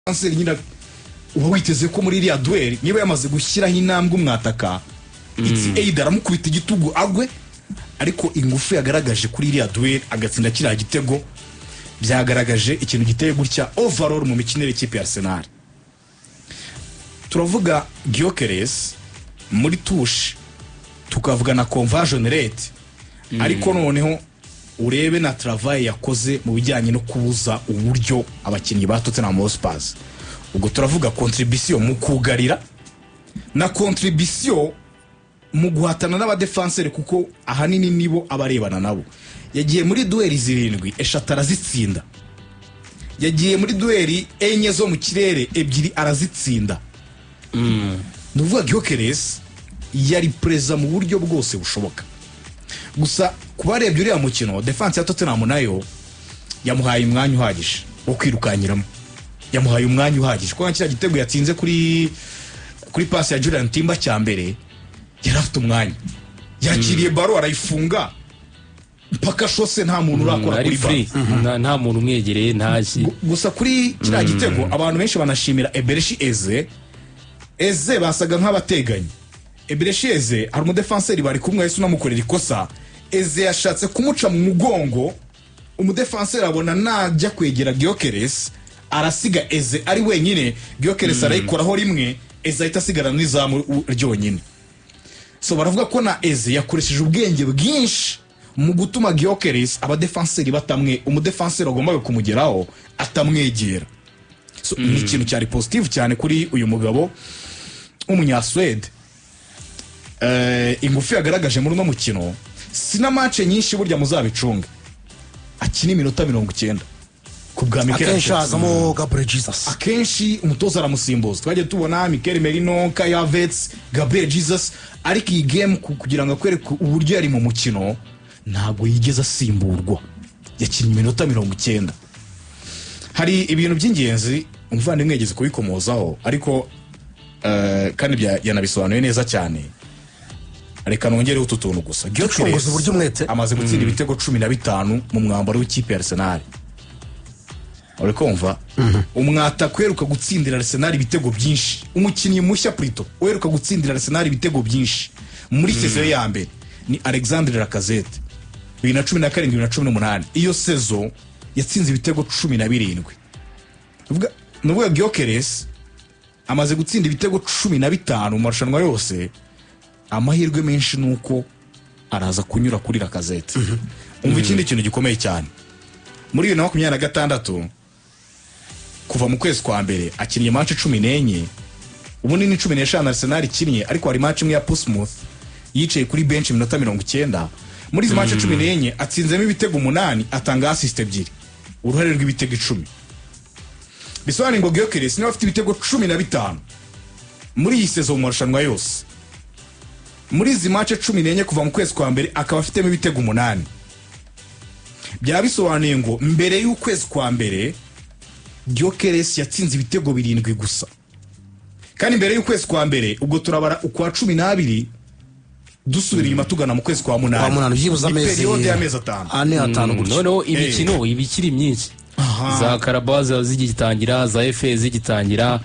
Umudefanseri nyine uba witeze ko muri iriya duel, niba yamaze gushyiraho intambwe umwataka, it's either aramukubita igitugu agwe. Ariko ingufu yagaragaje kuri iriya duel, agatsinda kiriya gitego, byagaragaje ikintu giteye gutya: overall mu mikinire y'ikipe ya Arsenal, turavuga Gyökeres muri touche, tukavuga na conversion rate, ariko noneho urebe na travail yakoze mu bijyanye no kubuza uburyo abakinnyi ba Tottenham Hotspur. Ubwo turavuga contribution mu kugarira na contribution mu guhatana n'abadefanseri, kuko ahanini nibo abarebana nabo. Yagiye muri duel zirindwi, eshatu arazitsinda. Yagiye muri duel enye zo mu kirere, ebyiri arazitsinda. Ni ukuvuga Gyökeres yari présent mu buryo bwose bushoboka. Gusa ku barebye uriya mukino, défense ya Tottenham nayo yamuhaye umwanya uhagije wo kwirukanyiramo, yamuhaye umwanya uhagije, kuko kiriya gitego yatsinze kuri pasi ya Jurrien Timber cya mbere, yari afite umwanya, yakiriye ballon arayifunga mpaka shose, nta muntu urakora ari kuri free. ballon. Nta muntu umwegereye, ntaki. Gusa kuri kiriya gitego abantu benshi banashimira Eberechi Eze. Eze basaga nk'abateganye. Eberechi Eze, hari umudefanseri bari kumwe wahise unamukorera ikosa. Eze yashatse kumuca mu mugongo, umudefanseri abona najya kwegera Gyökeres arasiga Eze ari wenyine. Gyökeres arayikoraho rimwe, Eze ahita asigarana n'izamu ryonyine. So baravuga ko na Eze yakoresheje ubwenge bwinshi mu gutuma Gyökeres abadefanseri batamwe, umudefanseri wagombaga kumugeraho atamwegera. So ni ikintu cyari positive cyane kuri uyu mugabo w'Umunyaswede. Ingufu yagaragaje muri uno mukino, si na match nyinshi burya muzabicunge akina iminota 90 ku bwa Mikel Akenshi Arteta. hazamo Gabriel Jesus. Akenshi umutoza aramusimbuza. Twagiye tubona Mikel Merino, Kai Havertz, Gabriel Jesus, ariko iyi game kugira ngo akwereke uburyo yari mu mukino, ntabwo yigeze asimburwa, yakinnye iminota 90. Hari ibintu by'ingenzi umuvandimwe yigeze kubikomozaho, ariko kandi yanabisobanuye neza cyane. Reka nongereho utu tuntu gusa. Gucunguza uburyo umwete. Amaze gutsinda ibitego 15 mu mwambaro w'ikipe ya Arsenal. Uri kumva, umwataka uheruka gutsindira Arsenal ibitego byinshi, umukinnyi mushya plutôt uheruka gutsindira Arsenal ibitego byinshi muri saison ya mbere ni Alexandre Lacazette, 2017, 2018. Iyo saison yatsinze ibitego 17. Ni ukuvuga Gyökeres amaze gutsinda ibitego 15 mu marushanwa yose. Amahirwe menshi ni uko araza kunyura kuri Lacazette. Umva ikindi kintu gikomeye cyane: muri 2026, kuva mu kwezi kwa mbere, akinnye match 14. Ubundi ni 15 Arsenal ikinnye, ariko hari match imwe ya Portsmouth yicaye kuri bench iminota 90. Muri izi match 14 atsinzemo ibitego umunani, atanga assist ebyiri, uruhare rw'ibitego 10. Bisobanuye ngo Gyökeres niba afite ibitego 15 muri iyi saison mu marushanwa yose, muri izi match 14 kuva mu kwezi kwa mbere akaba afitemo ibitego umunani, byaba bisobanuye ngo mbere y'ukwezi kwa mbere Gyökeres yatsinze ibitego birindwi gusa. Kandi mbere y'ukwezi kwa mbere, ubwo turabara ukwa 12, dusubira inyuma tugana mu kwezi kwa munani. Kwa munani, byibuze Ni amezi période y'amezi 5. 4, 5 gutyo. Noneho imikino iba ikiri myinshi, za Carabao ziba zigitangira, za FA zigitangira,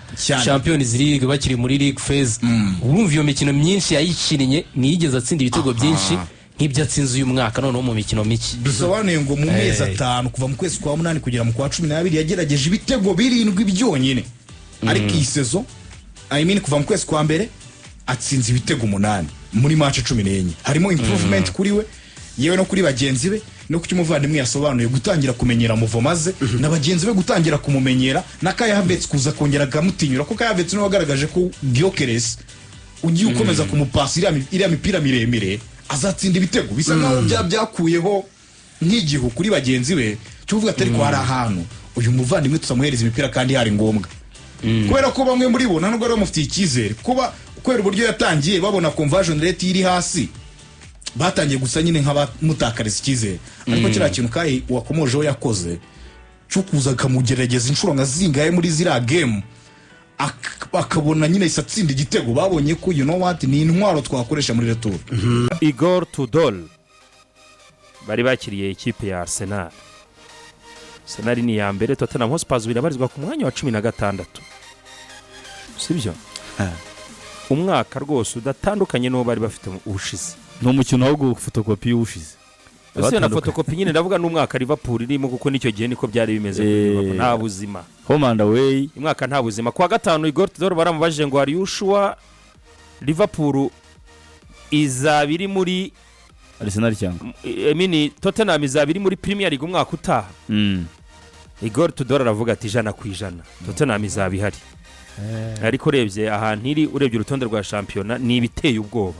Champions League bakiri muri league phase. Urumva iyo mikino myinshi yayikinnye, ntiyigeze atsinda ibitego byinshi nk'ibyo atsinze uyu mwaka noneho mu mikino mike. Bisobanuye ngo mu mezi 5, kuva mu kwezi kwa munani kugera mu kwa 12, yagerageje ibitego birindwi byonyine, ariko iyi saison, I mean, kuva mu kwezi kwa mbere atsinze ibitego umunani muri match 14. Harimo improvement kuri we, yewe no kuri bagenzi be, no ku cy'umuvandimwe yasobanuye, gutangira kumenyera mouvement ze, na bagenzi be gutangira kumumenyera, na Kai Havertz kuza kongera akamutinyura, kuko Kai Havertz niwe wagaragaje ko Gyökeres ugiye ukomeza kumupasa iriya mipira miremire azatsinda ibitego. Bisa nkaho byakuyeho nk'igihu kuri bagenzi be cyo kuvuga ati: "Ariko hari ahantu uyu muvandimwe tutamuhereza imipira kandi hari ngombwa," kubera ko bamwe muri bo nta nubwo bari bamufitiye icyizere, kuba kubera uburyo yatangiye babona conversion rate iri hasi, batangiye gusa nyine nk'abamutakariza icyizere. Ariko kiriya kintu Kai wakomojeho yakoze cyo kuza akamugerageza inshuro nka zingahe muri ziriya game, akabona nyine ahise atsinda igitego, babonye ko, you know what, ni intwaro twakoresha muri retour. Igor Tudor bari bakiriye ikipe ya Arsenal. Arsenal ni iya mbere, Tottenham Hotspur birabarizwa ku mwanya wa 16, sibyo? Umwaka rwose udatandukanye n'uwo bari bafite ubushize. Ni umukino wo gufotokopi y'ubushize. Ese na fotokopi nyine, ndavuga n'umwaka Liverpool irimo, kuko n'icyo gihe niko byari bimeze kuri Liverpool. Nta buzima. Home and away. Umwaka nta buzima. Kuwa gatanu Igor Tudor baramubajije ngo: "Are you sure Liverpool izaba iri muri Arsenal cyangwa I mean, Tottenham izaba iri muri Premier League umwaka utaha?" Igor Tudor aravuga ati: "100% Tottenham izaba ihari." Ariko urebye ahantu iri, urebye urutonde rwa shampiyona, ni ibiteye ubwoba,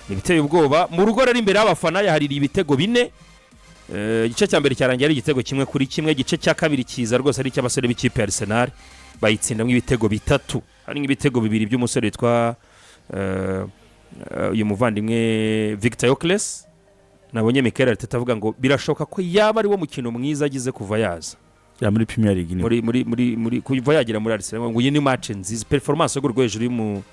ni ibiteye ubwoba. Mu rugo rero, imbere y'abafana, yahaririye ibitego bine. Igice cya mbere cyarangiye ari igitego 1-1. Igice cya kabiri kiza rwose ari icy'abasore b'ikipe ya Arsenal, bayitsindamo ibitego bitatu, harimo ibitego bibiri by'umusore witwa uyu muvandimwe Victor Gyökeres. Nabonye Mikel Arteta avuga ngo birashoboka ko yaba ari wo mukino mwiza agize kuva yaza Ya, muri Premier League ni muri kuva yagera muri Arsenal, ngo iyi ni match nziza, performance yo ku rwego hejuru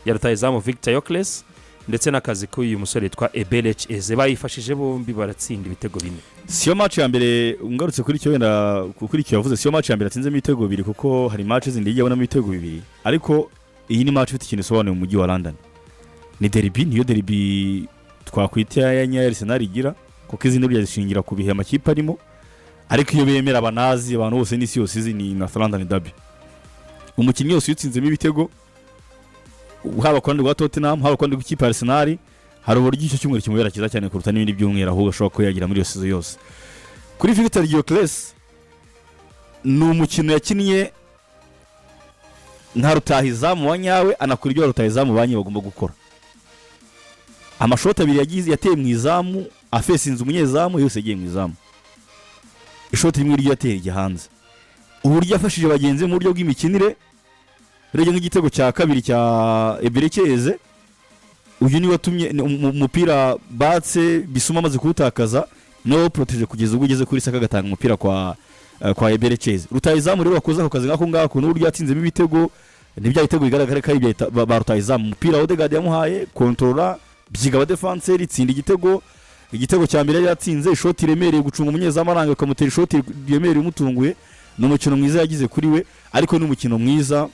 ya rutahizamu Victor Gyökeres, ndetse n'akazi k'uyu musore witwa Eberechi Eze. Bayifashije bombi, baratsinda ibitego bine. Siyo match ya mbere, ngarutse kuri icyo, wenda kuri icyo yavuze, siyo match ya mbere atsinzemo ibitego bibiri, kuko hari match zindi yagiye abonamo ibitego bibiri, ariko iyi ni match ifite ikintu isobanuye mu mujyi wa London. Ni derby, niyo derby twakwita ya nyayo Arsenal igira, kuko izindi burya zishingira ku bihe amakipe arimo, ariko iyo bemera abanazi abantu bose n'isi yose izi ni North London derby. Umukinnyi wose uyitsinzemo ibitego, haba ku ruhande rwa Tottenham, haba ku ruhande rw'ikipe ya Arsenal, hari uburyo icyo cyumweru kimubera cyiza cyane kuruta n'ibindi byumweru ahubwo ashobora kuba yagira muri iyo season yose. Kuri Victor Gyökeres, ni umukino yakinnye nka rutahizamu wa nyawe, anakora ibyo rutahizamu ba nyawe bagomba gukora. Amashoti abiri yagize yateye mu izamu afesinze umunyezamu, yose yagiye mu izamu. Ishoti rimwe ryo yateye rijya hanze. Uburyo yafashije bagenzi be mu buryo bw'imikinire, urebye nk'igitego cya kabiri cya Eberechi Eze, uyu niwe watumye umupira batse Bissouma amaze kuwutakaza, niwe wawuporoteje kugeza ubwo ugeze kuri Saka, agatanga umupira kwa Eberechi Eze. Rutahizamu rero wakoze ako kazi nk'ako ngako, n'uburyo yatsinzemo ibitego, ni bya bitego bigaragara ko ari ibya ba rutahizamu. Umupira Odegaard yamuhaye, kontorora, byiga abadefanseri, itsinda igitego. Igitego cya mbere yari yatsinze ishoti riremereye, gucunga umunyezamu aranga, akamutera ishoti riremereye umutunguye. Ni umukino mwiza yagize kuri we, ariko ni umukino mwiza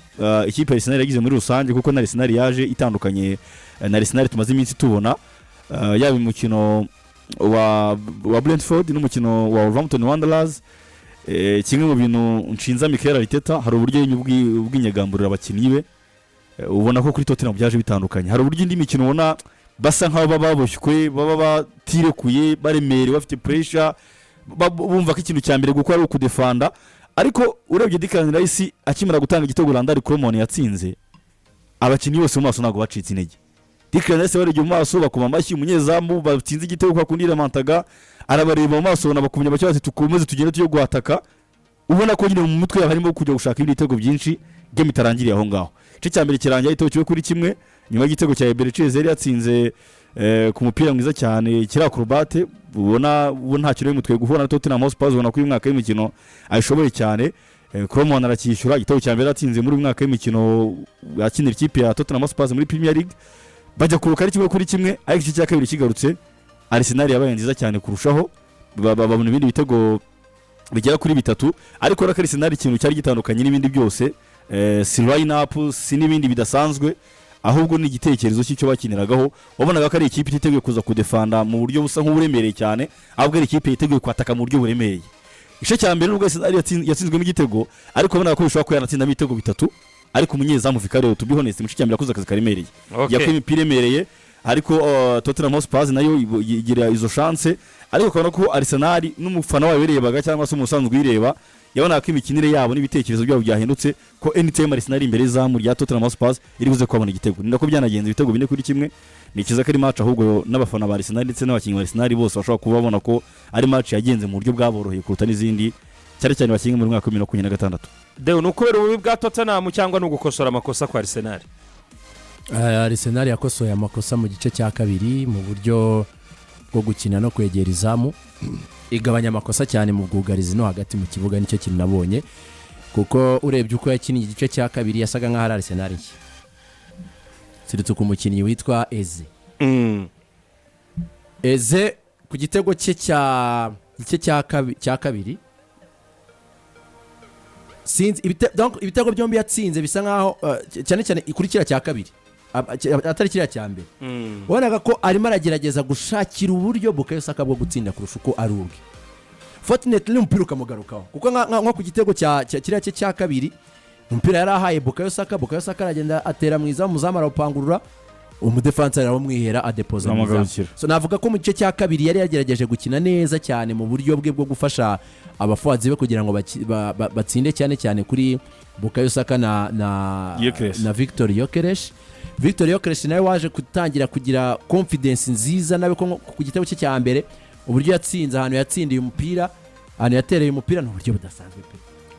ikipe ya Arsenal yagize muri rusange, kuko na Arsenal yaje itandukanye na Arsenal tumaze iminsi tubona, yaba umukino wa Brentford n'umukino wa Wolverhampton Wanderers. Kimwe mu bintu nshinza Mikel Arteta, hari uburyo ubwinyagamburira abakinnyi be. Ubona ko kuri Tottenham byaje bitandukanye. Hari uburyo indi mikino ubona basa nkaho baba baboshywe, baba batirekuye, baremerewe, bafite pressure, bumva ko ikintu cya mbere gukora ari ukudefanda. Ariko urebye Declan Rice akimara gutanga igitego Randal Kolo Muani yatsinze, abakinnyi bose mu maso ntabwo bacitse intege. Declan Rice barebye mu maso bakoma amashyi, umunyezamu batsinze igitego kwa kundi yiramantaga, arabareba mu maso ubona bakumye bake, bati: "Tukomeze tugende tujye guhataka." Ubona ko nyine mu mutwe yabo harimo kujya gushaka ibindi bitego byinshi, game itarangiriye aho ngaho. Igice cya mbere kirangira igitego 1-1, nyuma y'igitego cya Eberechi Eze yari yatsinze ku mupira mwiza cyane kiri acrobatique. Ubona ubu nta kintu bimutwaye guhura na Tottenham Hotspur, ubona ko uyu mwaka w'imikino ayishoboye cyane. Kolo Muani aracyishyura igitego cya mbere yatsinze muri uyu mwaka w'imikino akinira ikipe ya Tottenham Hotspur muri Premier League. Bajya kuruka ari 1-1, ariko igice cya kabiri kigarutse Arsenal yabaye nziza cyane kurushaho, babona ibindi bitego bigera kuri bitatu. Ariko rero Arsenal ikintu cyari gitandukanye n'ibindi byose, si line up, si n'ibindi bidasanzwe, ahubwo ni igitekerezo cy'icyo bakiniragaho. Wabonaga ko ari ikipe ititeguye kuza kudefanda mu buryo busa nk'uburemereye cyane, ahubwo ari ikipe yiteguye kwataka mu buryo buremereye. Igice cya mbere, nubwo Arsenal yatsinzwemo igitego, ariko wabonaga ko bishobora kuba yanatsindamo ibitego bitatu, ariko umunyezamu Vicario, to be honest, mu gice cya mbere yakoze akazi karemereye. Yakuye imipira iremereye, ariko Tottenham Hotspur nayo igira izo chance, ariko ukabona ko Arsenal n'umufana wayo wirebaga cyangwa se umusanzwe uyireba yabonaga ko imikinire yabo n'ibitekerezo byabo byahindutse, ko anytime Arsenal imbere y'izamu rya Tottenham Hotspur iri buze kubabona igitego. Ni nako byanagenze, ibitego 4-1. Ni cyiza ko ari match ahubwo n'abafana ba Arsenal ndetse n'abakinnyi ba Arsenal bose bashobora kuba babona ko ari match yagenze mu buryo bwaboroheye kuruta n'izindi, cyane cyane bakinnye muri mwaka wa 2026. Dewe, ni ukubera ububi bwa Tottenham cyangwa ni ugukosora amakosa kwa Arsenal? Arsenal yakosoye amakosa mu gice cya kabiri mu buryo bwo gukina no kwegera izamu, igabanya amakosa cyane mu bwugarizi no hagati mu kibuga. Nicyo kintu nabonye, kuko urebye uko yakinnye igice cya kabiri, yasaga nk'aho ari Arsenal nshya, surtout ku mukinnyi witwa Eze. Eze ku gitego cye cya gice cya kabiri. Sinzi donc ibitego byombi yatsinze bisa nkaho cyane cyane kuri kiriya cya kabiri, atari kiriya cya mbere, wabonaga ko arimo aragerageza gushakira uburyo Bukayo Saka bwo gutsinda kurusha uko ari ubwe. Fortunately, umupira ukamugarukaho, kuko nko ku gitego cya kiriya cye cya kabiri, umupira yari ahaye Bukayo Saka, Bukayo Saka aragenda atera mu izamu, umuzamu arawupangurura, umudefansi arawumwihera, adepoza mu izamu. Aramugarukira. So navuga ko mu gice cya kabiri yari yagerageje gukina neza cyane mu buryo bwe bwo gufasha abaforwards be kugira ngo batsinde, cyane cyane kuri Bukayo Saka na Gyökeres. na Victor Gyökeres. Victor Gyökeres nawe waje gutangira kugira confidence nziza nawe, ko nko ku gitego cye cya mbere, uburyo yatsinze, ahantu yatsindiye umupira, ahantu yatereye umupira, ni uburyo budasanzwe pe.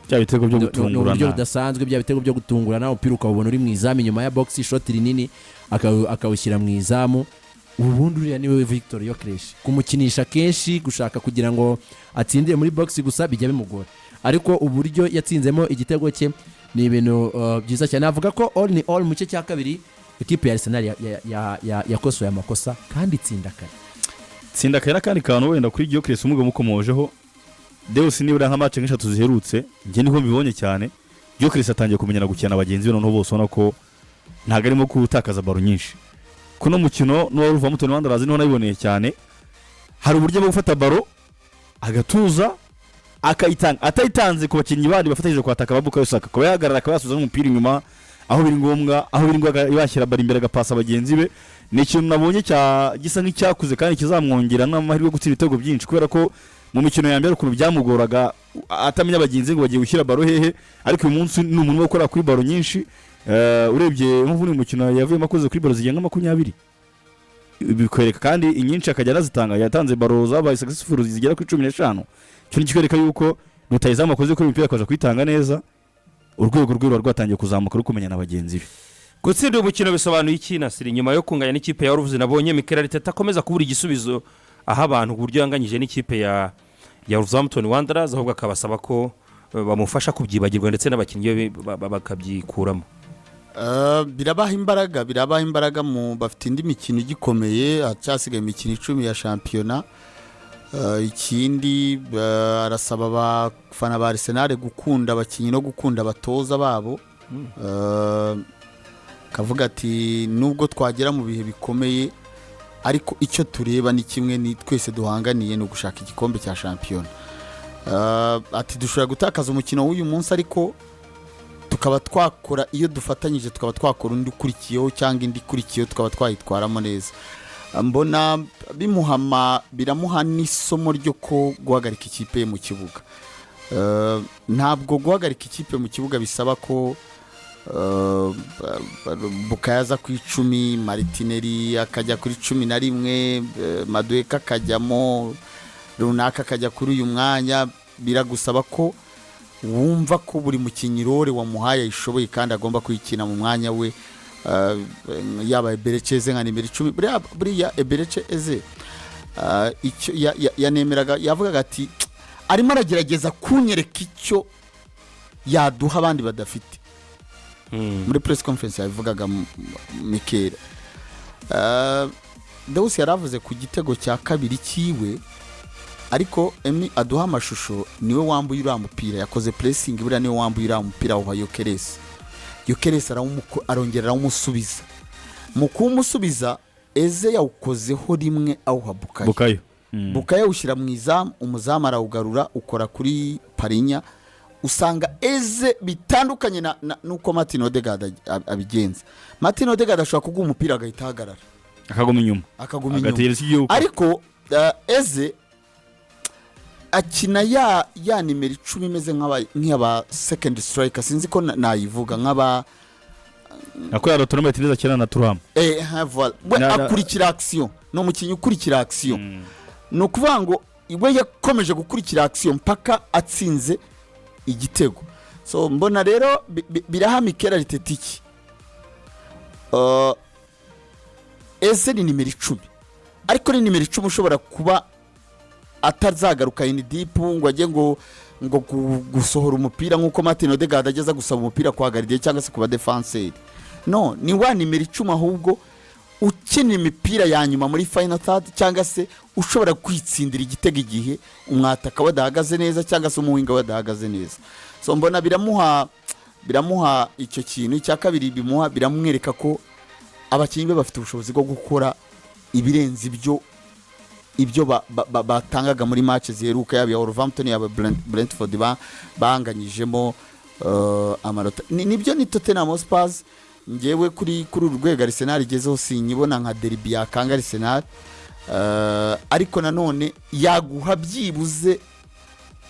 Bya bitego byo Ni uburyo gutungurana. budasanzwe, bya bitego byo gutungurana, umupira ukawubona uri mu izamu inyuma ya box, ishoti rinini akawushyira mu izamu. Ubundi uriya niwe Victor Gyökeres. Kumukinisha kenshi, gushaka kugira ngo atsindire muri box gusa, bijya bimugora, ariko uburyo yatsinzemo igitego cye ni ibintu byiza cyane. Navuga ko all in all, mu gice cya kabiri ekipe ya Arsenal yakosoye amakosa kandi itsinda kare. Tsinda kare. N'akandi kantu wenda kuri Gyökeres umwe mukomojeho, Deus, nibura nka match nk'eshatu ziherutse, njye niko mbibonye cyane, Gyökeres atangiye kumenyera gukina na bagenzi be. Noneho bose ubona ko ntabwo arimo gutakaza ballon nyinshi. Kuno mukino n'uwa Wolverhampton Wanderers niho nabiboneye cyane. Hari uburyo bwo gufata ballon agatuza, akayitanga, atayitanze ku bakinnyi bandi bafatanyije kwataka ba Bukayo Saka, akaba yahagarara, akaba yasubiza n'umupira inyuma aho biri ngombwa, aho biri ngombwa yashyira ballon imbere, agapasa bagenzi be. Ni ikintu nabonye cya gisa nk'icyakuze kandi kizamwongera n'amahirwe yo gutsinda ibitego byinshi, kubera ko mu mikino ya mbere ukuntu byamugoraga atamenya bagenzi be ngo bagiye gushyira ballon hehe, ariko uyu munsi ni umuntu wo gukora kuri ballon nyinshi. Urebye nko muri uyu mukino yavuyemo akoze kuri ballon zigenga 20, bikwereka kandi inyinshi akajya anazitanga. Yatanze ballon zabaye successful zigera kuri 15. Icyo ni kikwereka yuko rutayizamu akoze kuri umupira akaza kuyitanga neza, urwego rwe ruba rwatangiye kuzamuka, ruri kumenya na bagenzi be. Gutsinda uyu mukino bisobanuye iki, Nasiri, nyuma yo kunganya n'ikipe ya Wolves? Nabonye Mikel Arteta akomeza kubura igisubizo aho abantu ku buryo yanganyije n'ikipe ya Wolverhampton Wanderers, ahubwo akabasaba ko bamufasha kubyibagirwa, ndetse n'abakinnyi be bakabyikuramo. Birabaha imbaraga, birabaha imbaraga mu bafite indi mikino igikomeye, hacyasigaye imikino 10 ya shampiyona. Ikindi, arasaba abafana ba Arsenal gukunda abakinnyi no gukunda abatoza babo. Kavuga ati nubwo twagera mu bihe bikomeye, ariko icyo tureba ni kimwe, ni twese duhanganiye ni ugushaka igikombe cya shampiyona. Ati dushobora gutakaza umukino w'uyu munsi, ariko tukaba twakora iyo dufatanyije, tukaba twakora undi ukurikiyeho cyangwa indi ikurikiyeho, tukaba twayitwaramo neza. Mbona bimuhama, biramuha n'isomo ryo ko guhagarika ikipe ye mu kibuga. Ntabwo guhagarika ikipe mu kibuga bisaba ko Bukayo aza ku 10, Martinelli akajya kuri 11, Madueke akajyamo, runaka akajya kuri uyu mwanya. Biragusaba ko wumva ko buri mukinnyi role wamuhaye ayishoboye kandi agomba kuyikina mu mwanya we. Yaba Eberechi Eze nka nimero 10, buriya Eberechi Eze icyo yanemeraga, yavugaga ati arimo aragerageza kunyereka icyo yaduha abandi badafite. Muri press conference yabivugaga Mikel Deus yaravuze ku gitego cya kabiri cyiwe, ariko Emi aduha amashusho, niwe wambuye uriya mupira, yakoze pressing, buriya niwe wambuye uriya mupira wa Gyökeres. Gyökeres arongera arawumusubiza. Mu kuwumusubiza, Eze yawukozeho rimwe awuha Bukayo. Bukayo. Bukayo awushyira mu izamu, umuzamu arawugarura, ukora kuri Parinya. Usanga Eze bitandukanye na nuko Martin Odegaard abigenza. Martin Odegaard ashobora kuguha umupira agahita ahagarara, akaguma inyuma, akaguma inyuma, agategereza igihugu. Ariko Eze akina ya nimero 10 imeze nk'aba second striker, sinzi ko nayivuga nk'aba Ako ya Lautaro Martinez akina na Thuram. Ha, voilà. We akurikira action, ni umukinnyi ukurikira action. Ni ukuvuga ngo we yakomeje gukurikira action mpaka atsinze igitego. So mbona rero biraha Mikel Arteta iki? Eze ni nimero 10, ariko ni nimero 10 ushobora kuba atazagaruka in deep ngo ajye ngo gusohora umupira nk'uko Martin Odegaard ageza gusaba umupira kwa gardien cyangwa se ku badefanseri. No ni wa nimero 10 ahubwo ukina imipira ya nyuma muri final third, cyangwa se ushobora kwitsindira igitego igihe umwataka we adahagaze neza cyangwa se umuwinga we adahagaze neza. So mbona biramuha icyo kintu. Icya kabiri bimuha, biramwereka ko abakinnyi be bafite ubushobozi bwo gukora ibirenze ibyo batangaga muri match ziheruka, yaba iya Wolverhampton, yaba Brentford banganyijemo amanota. Nibyo, ni Tottenham Hotspur. Ngewe kuri uru rwego Arsenal igezeho, sinyibona nka derby yakanga Arsenal. Ariko nanone yaguha byibuze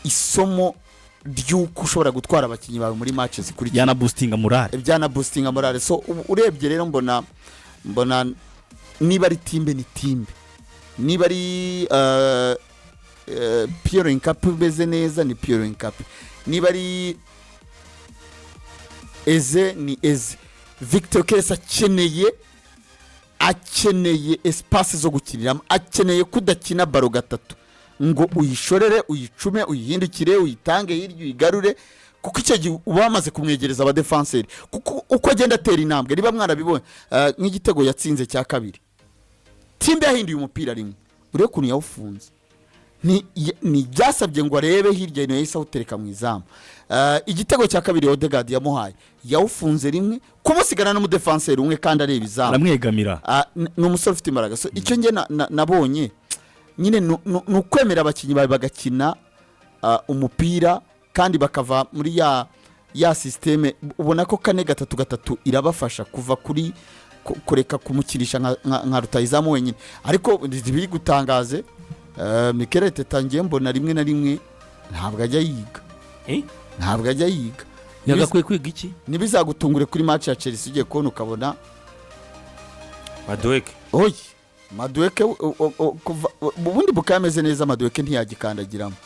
isomo ry'uko ushobora gutwara abakinnyi bawe muri match zikurikira. Yanaboostinga morale. Byanaboostinga morale. So urebye rero mbona niba ari Timber ni Timber, niba ari Piero Hincapié umeze neza ni Piero Hincapié, niba ari Eze ni Eze. Victor Gyökeres akeneye espace zo gukiniramo, akeneye kudakina ballon gatatu ngo uyishorere, uyicume, uyihindukire, uyitange hirya, uyigarure, kuko icyo gihe uba wamaze kumwegereza abadefanseri, kuko uko agenda atera intambwe, niba mwarabibonye, nk'igitego yatsinze cya kabiri, Timber yahinduye umupira rimwe, urebe ukuntu yawufunze. Ni byasabye ngo arebe hirya hino, yahise awutereka mu izamu. Igitego cya kabiri Odegaard yamuhaye, yawufunze rimwe kumusigana n'umudefanseri umwe kandi areba izamu. Aramwegamira. Ah, ni umusore ufite imbaraga. So icyo njye nabonye nyine ni ukwemera abakinnyi bawe bagakina umupira kandi bakava muri ya système. Ubona ko 4-3-3 irabafasha kuva kuri kureka kumukinisha nka rutayizamu wenyine. Ariko ntibiri gutangaze, Mikel Arteta ngiye mbona rimwe na rimwe ntabwo ajya yiga. Eh? Ntabwo ajya yiga. Yagakwiye kwiga iki? Ntibizagutungure kuri match ya Chelsea ugiye kubona ukabona Madueke. Oye, Madueke ubundi Bukayo ameze neza, Madueke ntiyagikandagiramo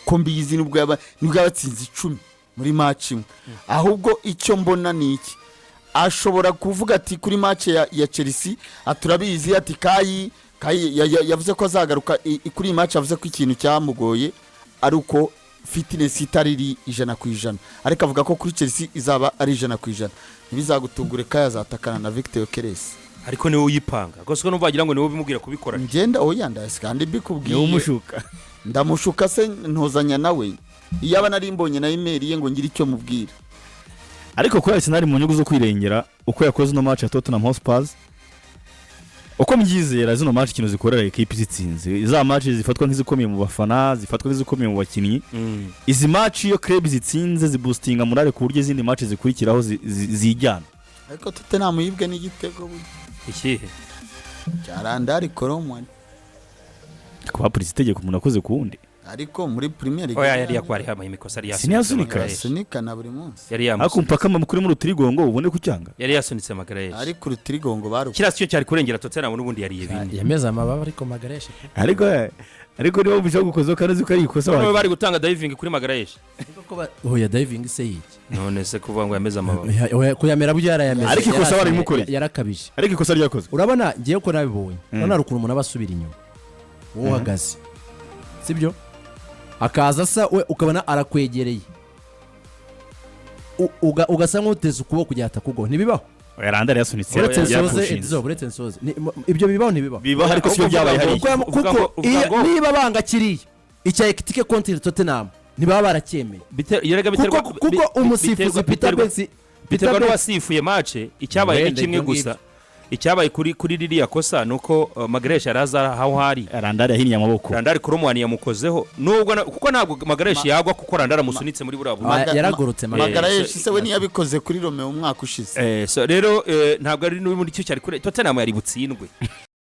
ko mbizi, nibwo yabatsinze 10 muri match imwe. Ahubwo icyo mbona ni iki: ashobora kuvuga ati kuri match ya Chelsea, ati turabizi, ati Kai yavuze ko azagaruka kuri iyi match. Yavuze ko ikintu cyamugoye ari uko fitness itari iri 100%, ariko avuga ko kuri Chelsea izaba ari 100%. Ntibizagutungure Kai azatakana na Victor Gyökeres. Ariko niwe uyipanga rwose, ko numva wagira ngo niwe ubimubwira kubikora. Ngenda oya, ndasi kandi mbikubwiye. Niwe umushuka. Ndamushuka se? Ntozanya nawe? Iyaba nari mbonye na email ye ngo ngire icyo mubwira. Ariko kuri Arsenal, mu nyungu zo kwirengera, uko yakoze ino match ya Tottenham Hotspur, uko mbyizera, zino match ikintu zikorera ekipi zitsinze, za match zifatwa nk'izikomeye mu bafana, zifatwa nk'izikomeye mu bakinnyi, izi match iyo club zitsinze ziboostinga morale ku buryo izindi match zikurikiraho zijyana. Ariko Tottenham yibwe n'igitego burya. Ikihe? Cya Randal Kolo Muani. Kuba polisi itegeko umuntu akoze ku wundi. Ariko muri Premier League Oya, yari yakwari habaye imikosa, yari yasunitse. Siniyasunika. Magalhaes. Asunika na buri munsi. Yari ariko yamusunitse. mpaka kuri muri urutirigongo ubone kucyanga. Yari yasunitse Magalhaes. Ariko urutirigongo baru Kiriya cyo cyari kurengera Tottenham, n'ubundi yariye bine. Yameze amababa ariko Magalhaes. Ariko niba wumvise gukozeho kandi uzi ko ari ikosa Noneho wagira. bari gutanga diving kuri Magalhaes. Oya, diving se yiki? None se kuvuga ngo yameze amababa? Oya, kuyamera buryo yarayameze. Ariko ikosa barimukoreye. Yarakabije. Ariko ikosa ryakozwe. Urabona ngewe ko nabibonye, urabona hari ukuntu umuntu aba asubira inyuma, wowe uhagaze, sibyo, akaza asa we ukabona arakwegereye, ugasa nk'uteze ukuboko kugira atakugwa. Ntibibaho. Oya, Randal yasunitse. Uretse nsoze. Yapushinze. Edizo, uretse nsoze. Ibyo bibaho, ntibibaho? Bibaho, ariko sibyo byabaye hariya. Uvuga Kuko uvuga niba banga kiriya icya Ekitike contre Tottenham, ntibaba baracyemeye. Yerega biterwa Kuko umusifuzi Peter Banks, Peter biterwa Banks n'uwasifuye match. Icyabaye ni Wenda kimwe ibyo gusa. Icyabaye kuri ririya kosa ni uko Magalhaes yari azi aho hari. Randal yahinnye amaboko. Randal Kolo Muani yamukozeho nubwo kuko ntabwo Magalhaes yagwa kuko Randal amusunitse muri buriya buryo. Ah, yaragorotse Magalhaes. Magalhaes se we ntiyabikoze kuri Romeo umwaka ushize? So rero ntabwo ari n'ubundi cyo cyari kure Tottenham yari butsindwe.